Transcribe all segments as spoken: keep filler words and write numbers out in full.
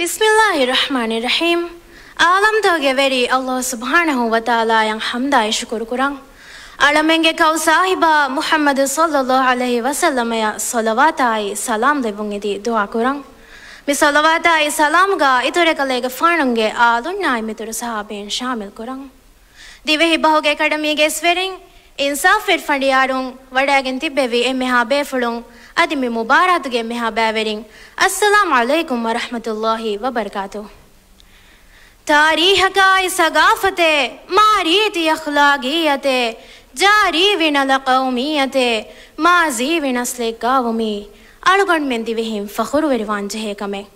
ބިސްމިއްލާހި ރަޙްމާނި ރަޙީމް. ޢާލަމްތަކުގެ ވެރި ﷲ ސުބްޙާނަހޫ ވަތަޢާލާއަށް ޙަމްދާއި ޝުކުރު ކުރަން. އަޅަމެންގެ ކައު ސާހިބާ މުޙައްމަދު ޞައްލައްލާހު ޢަލައިހި ވަސައްލަމަޔަށް ޞަލަވާތާއި ސަލާމް ލެއްވުން އެދި ދުޢާ ކުރަން. މި ޞަލަވާތާއި ސަލާމްގަ އިތުރު އެކަލޭގެފާނުގެ އާލުންނާއި މިތުރު ޞަޙާބީން ޝާމިލް ކުރަން. ދިވެހި ބަހުގެ އެކަޑަމީގެ އިސްވެރިން، އިންސާފް ފިރިފަނޑިޔާރުން، ވަޑައިގެން ތިއްބެވި އެންމެހާ ބޭފުޅުން، އަދި މި މުބާރާތުގެ އެންމެހާ ބައިވެރިން، އައްސަލާމް ޢަލައިކުމް ވަރަޙްމަތުﷲި ވަބަރަކާތުހު. ތާރީޚަކާއި ސަގާފަތެއް، މާ ރީތި އަޚްލާގީއްޔަތެއް، ޖާރީވި ނަލަ ޤައުމިއްޔަތެއް، މާޒީވި ނަސްލެއްގާވުމީ، އަޅުގަނޑުމެން ދިވެހިން ފަޚުރުވެރިވާން ޖެހޭ ކަމެއް.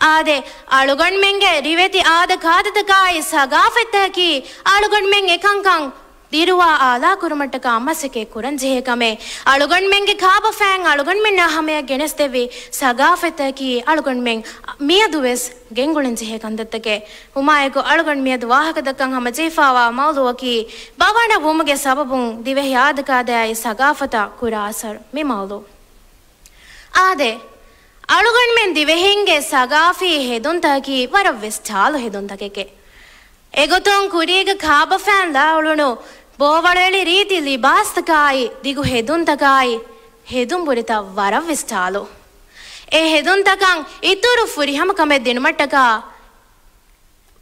އާދެ، އަޅުގަނޑުމެންގެ ރިވެތި އާދަ ކާދަތަކާއި ސަގާފަތްތަކަކީ އަޅުގަނޑުމެން އެކަންކަން ދިރުވާ އާލާ ކުރުމަށްޓަކާ މަސައްކަތް ކުރަން ޖެހޭ ކަމެއް. އަޅުގަނޑުމެންގެ ކާބަފައިން އަޅުގަނޑުމެންނާ ހަމަޔަށް ގެނެސްދެއްވި ސަގާފަތްތަކަކީ އަޅުގަނޑުމެން މިއަދުވެސް ގެންގުޅެން ޖެހޭ ކަންތައްތަކެއް. ހުމާއެކު އަޅުގަނޑު މިއަދު ވާހަކަދައްކަން ހަމަޖެހިފާވާ މައުޟޫއަކީ ބަވަނަ ވުމުގެ ސަބަބުން ދިވެހި އާދަކާދައާއި ސަގާފަތާ ކުރާ އަސަރު މި މައުޟޫ. އާދެ، އަޅުގަނޑުމެން ދިވެހިންގެ ސަގާފީ ހެދުންތަކަކީ ވަރަށްވެސް ޓާލު ހެދުންތަކެކޭ. އެގޮތުން ކުރީގަ ކާބަފައިން ލާ އުޅުނު ބޯވަޅުއެޅި ރީތި ލިބާސްތަކާއި، ދިގު ހެދުންތަކާއި، ހެދުން ބުރިތައް ވަރަށްވެސް ޓާލު. އެ ހެދުންތަކަށް އިތުރު ފުރިހަމަ ކަމެއް ދިނުމަށްޓަކާ،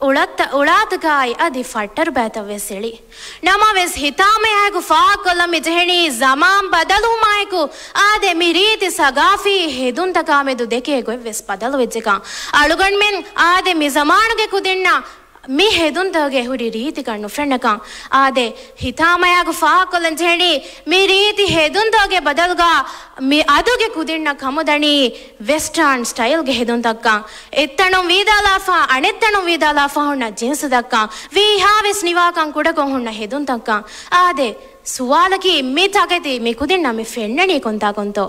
އުޅަތަ-، އުޅާތަކާއި އަދި ފައްޓަރު ބައިތައް ވެސް އެޅި. ނަމަވެސް، ހިތާމަޔާއެކު ފާހަގަކޮށްލަން މި ޖެހެނީ، ޒަމާން ބަދަލުވުމާއެކު، އާދެ، މި ރީތި ސަގާފީ ހެދުންތަކާމެދު ދެކޭ ގޮތްވެސް ބަދަލުވެއްޖެކަން. އަޅުގަނޑުމެން، އާދެ، މި ޒަމާނުގެ ކުދިންނަށް މި ހެދުންތަކުގެ ހުރި ރީތިކަން ނުފެންނަކަން. އާދެ، ހިތާމަޔާގު ފާހަގަކޮށްލަން ޖެހެނީ، މި ރީތި ހެދުންތަކުގެ ބަދަލުގަ މި އަދުގެ ކުދިންނަށް ކަމުދަނީ ވެސްޓާން ސްޓައިލްގެ ހެދުންތައްކަން. އެއްތަނުން ވީދާލާފަ، އަނެއްތަނުން ވީދާލާފަ ހުންނަ ޖިންސުތައްކަން. ވީހާވެސް ނިވާކަން ކުޑަކޮށް ހުންނަ ހެދުންތައްކަން. އާދެ، ސުވާލަކީ، މި ތަކެތި މި ކުދިންނަށް މި ފެންނަނީ ކޮންތާކުންތޯ؟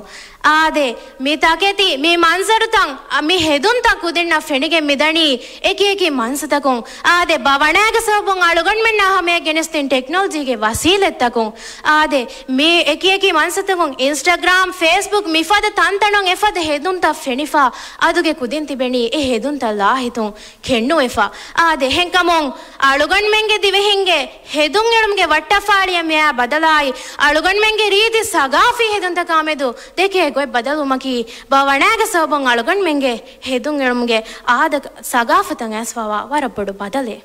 އާދެ، މި ތަކެތި، މި މަންޒަރުތައް، އަ، މި ހެދުންތައް ކުދިންނަށް ފެނިގެން މިދަނީ އެކި އެކި މަންސަތަކުން. އާދެ، ބަވަނާގެ ސަބަބުން އަޅުގަނޑުމެންނާ ހަމަޔަށް ގެނެސްދިން ޓެކްނޮލޮޖީގެ ވަސީލަތްތަކުން. އާދެ، މި އެކި އެކި މަންސަތަކުން، އިންސްޓަގްރާމް، ފޭސްބުކް، މިފަދަ ތަންތަނުން އެފަދަ ހެދުންތައް ފެނިފަ، އަދުގެ ކުދިން ތިބެނީ އެ ހެދުންތައް ލާހިތުން ކެނޑުވެފަ. އާދެ، އެހެންކަމުން އަޅުގަނޑުމެންގެ ދިވެހިންގެ ހެދުންއެޅުމުގެ ވައްޓަފާޅިއަށް މިއާ ބަދަލާއި، އަޅުގަނޑުމެންގެ ރީތި ސަގާފީ ހެދުންތަކާމެދު ދެކޭ ގޮތް ބަދަލުވުމަކީ، ބަވަނާގެ ސަބަބުން އަޅުގަނޑުމެންގެ ހެދުންއެޅުމުގެ އާދަ، ސަގާފަތަށް އައިސްފަވާ ވަރަށް ބޮޑު ބަދަލެއް.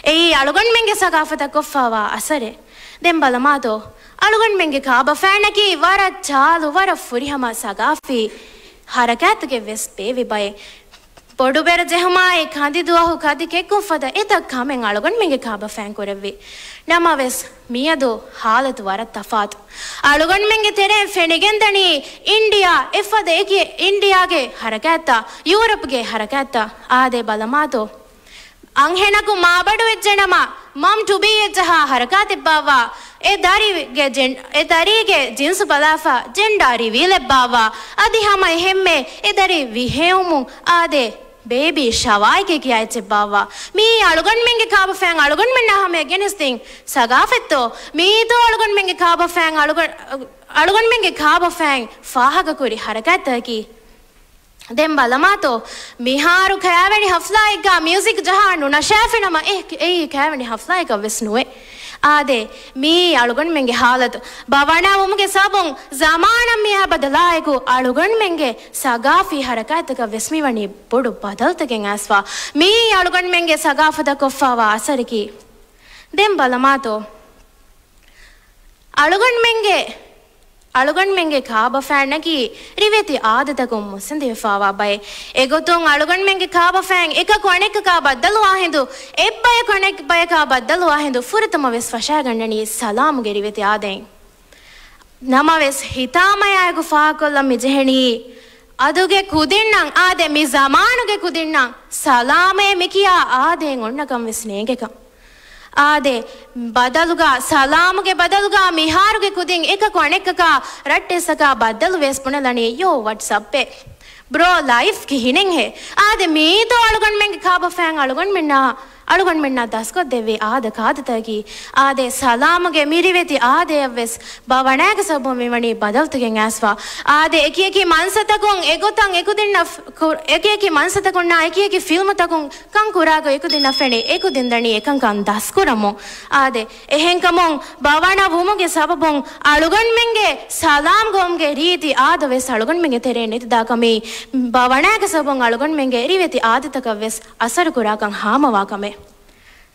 އެއީ އަޅުގަނޑުމެންގެ ސަގާފަތަށް ކޮށްފަވާ އަސަރެއް. ދެން ބަލަމާތޯ، އަޅުގަނޑުމެންގެ ކާބަފައިންނަކީ ވަރަށް ޗާލު، ވަރަށް ފުރިހަމަ ސަގާފީ ހަރަކާތުގެ ވެސް ބޭވި ބައެއް. ބޮޑުބެރަ ޖެހުމާއި، ކަނދިދުވަހު ކަދި ކެއްކުން ފަދަ އެތައް ކަމެއް އަޅުގަނޑުމެންގެ ކާބަފައިން ކުރެއްވި. ނަމަވެސް، މިއަދު ހާލަތު ވަރަށް ތަފާތު. އަޅުގަނޑުމެންގެ ތެރެއިން ފެނިގެންދަނީ އިންޑިއާ އެފަދަ އެކި އިންޑިއާގެ ހަރަކާތްތައް، ޔޫރަޕްގެ ހަރަކާތްތައް. އާދެ، ބަލަމާތޯ. އަންހެނަކު މާބަޑުވެއްޖެނަމަ، މަމް ޓުބީއަށް ޖަހާ ހަރަކާތެއްބާއްވާ، އެ ދަރިގެ ޖެން-، އެ ދަރީގެ ޖިންސު ބަލާފަ، ޖެންޑާ ރިވީލެއްބާއްވާ، އަދި ހަމަ އެހެންމެ އެ ދަރި ވިހެއުމުން އާދެ، ބޭބީ ޝަވާއިގެ ކިޔާ އެއްޗެއްބާއްވާ. މިއީ އަޅުގަނޑުމެންގެ ކާބަފައިން އަޅުގަނޑުމެންނާ ހަމަޔަށް ގެނެސްދިން ސަގާފަތްތޯ؟ މިއީތޯ އަޅުގަނޑުމެންގެ ކާބަފައިން އަޅުގަ-، އަޅުގަނޑުމެންގެ ކާބަފައިން ފާހަގަކުރި ހަރަކާތްތަކަކީ؟ ދެން ބަލަމާތޯ، މިހާރު ކައިވެނި ހަފްލާއެއްގަ މިއުޒިކް ޖަހާ ނުނަށާފިނަމަ، އެ، އެއީ ކައިވެނި ހަފްލާއެއްގަ ވެސް ނުވޭ. އާދެ، މިއީ އަޅުގަނޑުމެންގެ ހާލަތު. ބަވަނާ ވުމުގެ ސަބަބުން ޒަމާނަށް މިއާ ބަދަލާއެކު، އަޅުގަނޑުމެންގެ ސަގާފީ ހަރަކާތްތަކަށް ވެސް މިވަނީ ބޮޑު ބަދަލުތަކެއް އައިސްފަ. މިއީ އަޅުގަނޑުމެންގެ ސަގާފަތަށް ކޮށްފަވާ އަސަރަކީ. ދެން ބަލަމާތޯ. އަޅުގަނޑުމެންގެ، އަޅުގަނޑުމެންގެ ކާބަފައިންނަކީ ރިވެތި އާދަތަކުން މުއްސަނދިވެފަވާ ބައެއް. އެގޮތުން އަޅުގަނޑުމެންގެ ކާބަފައިން އެކަކު އަނެއްކަކާ ބައްދަލުވާ ހިނދު، އެއްބަޔަކު އަނެއްބަޔަކާ ބައްދަލުވާ ހިނދު ފުރަތަމަ ވެސް ފަށާގަންނަނީ ސަލާމުގެ ރިވެތި އާދައިން. ނަމަވެސް، ހިތާމަޔާއެކު ފާހަގަކޮށްލަން މިޖެހެނީ، އަދުގެ ކުދިންނަށް އާދެ، މި ޒަމާނުގެ ކުދިންނަށް ސަލާމޭ މިކިޔާ އާދައެއް އޮންނަކަން ވެސް ނޭނގެކަން. އާދެ، ބަދަލުގަ، ސަލާމުގެ ބަދަލުގަ މިހާރުގެ ކުދިން އެކަކު އަނެއްކަކާ ރައްޓެއްސަކާ ބައްދަލުވެސް ބުނެލަނީ ޔޯ ވަޓްސަޕްއޭ، ބްރޯ ލައިފް ކިހިނެއްހޭ؟ އާދެ، މިއީތޯ އަޅުގަނޑުމެންގެ ކާބަފައިން އަޅުގަނޑުމެންނާ އަޅުގަނޑުމެންނަށް ދަސްކޮށްދެއްވި އާދަ ކާދަތަކަކީ، އާދެ، ސަލާމުގެ މި ރިވެތި އާދަޔަށްވެސް ބަވަނާގެ ސަބަބުން މިވަނީ ބަދަލުތަކެއް އައިސްފަ. އާދެ، އެކިއެކި މަންސަތަކުން އެގޮތަށް އެކުދިންނަށް ކު-، އެކިއެކި މަންސަތަކުންނާ އެކިއެކި ފިލްމުތަކުން ކަން ކުރާގޮތް އެކުދިންނަށް ފެނި އެކުދިން ދަނީ އެކަންކަން ދަސްކުރަމުން. އާދެ، އެހެންކަމުން ބަވަނަ ވުމުގެ ސަބަބުން އަޅުގަނޑުމެންގެ ސަލާމް ގައުމުގެ ރީތި އާދަވެސް އަޅުގަނޑުމެންގެ ތެރޭ ނެތިދާ ކަމީ، ބަވަނާގެ ސަބަބުން އަޅުގަނޑުމެންގެ ރިވެތި އާދަތަކަށްވެސް އަސަރު ކުރާކަން ހާމަވާ ކަމެއް.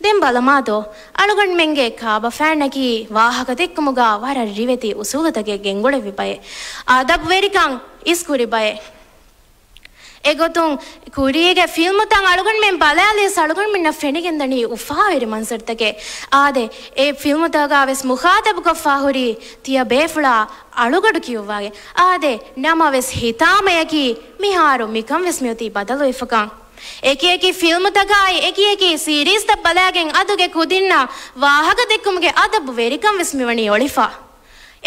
ދެން ބަލަމާދޯ، އަޅުގަނޑުމެންގެ ކާބަފައިންނަކީ ވާހަކަ ދެއްކުމުގަ ވަރަށް ރިވެތި އުސޫލުތަކެއް ގެންގުޅެއްވި ބައެއް، އަދަބުވެރިކަން އިސްކުރި ބައެއް. އެގޮތުން ކުރީގެ ފިލްމުތައް އަޅުގަނޑުމެން ބަލާލިޔަސް އަޅުގަނޑުމެންނަށް ފެނިގެންދަނީ އުފާވެރި މަންޒަރުތަކެއް. އާދެ، އެ ފިލްމުތަކާވެސް މުޚާޠަބުކޮށްފާ ހުރީ ތިޔަ ބޭފުޅާ އަޅުގަޑު ކިޔުއްވާގެން. އާދެ، ނަމަވެސް ހިތާމަޔަކީ މިހާރު މިކަންވެސް މިއޮތީ ބަދަލުވެފަކަން. އެކިއެކި ފިލްމުތަކާއި، އެކިއެކި ސީރީޒްތައް ބަލާގެން އަދުގެ ކުދިންނަށް ވާހަކަ ދެއްކުމުގެ އަދަބު ވެރިކަން ވެސް މިވަނީ އޮޅިފަ.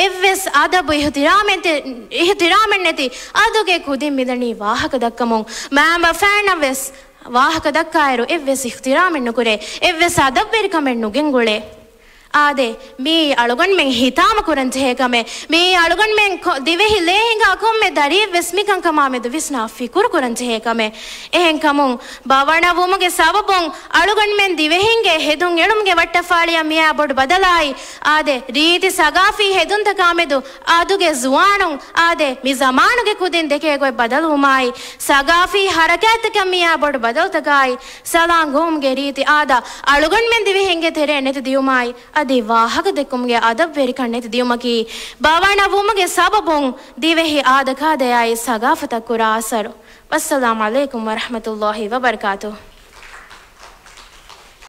އެއްވެސް އަދަބު އިހުތިރާމެއް ތި-، އިހުތިރާމެއް ނެތި އަދުގެ ކުދިން މިދަނީ ވާހަކަ ދައްކަމުން. މައިންބަފައިންނަށް ވެސް ވާހަކަ ދައްކާއިރު އެއްވެސް އިހުތިރާމެއް ނުކުރޭ، އެއްވެސް އަދަބުވެރިކަމެއް ނުގެންގުޅޭ. އާދެ، މީ އަޅުގަނޑުމެން ހިތާމަ ކުރަން ޖެހޭ ކަމެއް. މީ އަޅުގަނޑުމެން ކޮ-، ދިވެހި ލޭ ހިނގާ ކޮންމެ ދަރިއެއްވެސް މިކަންކަމާ މެދު ވިސްނާ ފިކުރު ކުރަން ޖެހޭ ކަމެއް. އެހެންކަމުން، ބަވަނަ ވުމުގެ ސަބަބުން އަޅުގަނޑުމެން ދިވެހިންގެ ހެދުން އެޅުމުގެ ވައްޓަފާޅިއަށް މިއާ ބޮޑު ބަދަލާއި، އާދެ، ރީތި ސަގާފީ ހެދުންތަކާ މެދު އަދުގެ ޒުވާނުން، އާދެ، މި ޒަމާނުގެ ކުދިން ދެކޭ ގޮތް ބަދަލުވުމާއި، ސަގާފީ ހަރަކާތްތަކަށް މިއާ ބޮޑު ބަދަލުތަކާއި، ސަލާން ގައުމުގެ ރީތި އާދަ އަޅުގަނޑުމެން ދިވެހިންގެ ތެރޭ ނެތި ދިޔުމާއި، އަދި ވާހަކަ ދެއްކުމުގެ އަދަބުވެރިކަން ނެތި ދިޔުމަކީ، ބަވަނަ ވުމުގެ ސަބަބުން ދިވެހި އާދަ ކާދަޔާއި ސަގާފަތަށް ކުރާ އަސަރު. ވައްސަލާމް ޢަލައިކުމް ވަރަޙްމަތުﷲ ވަބަރަކާތުހު.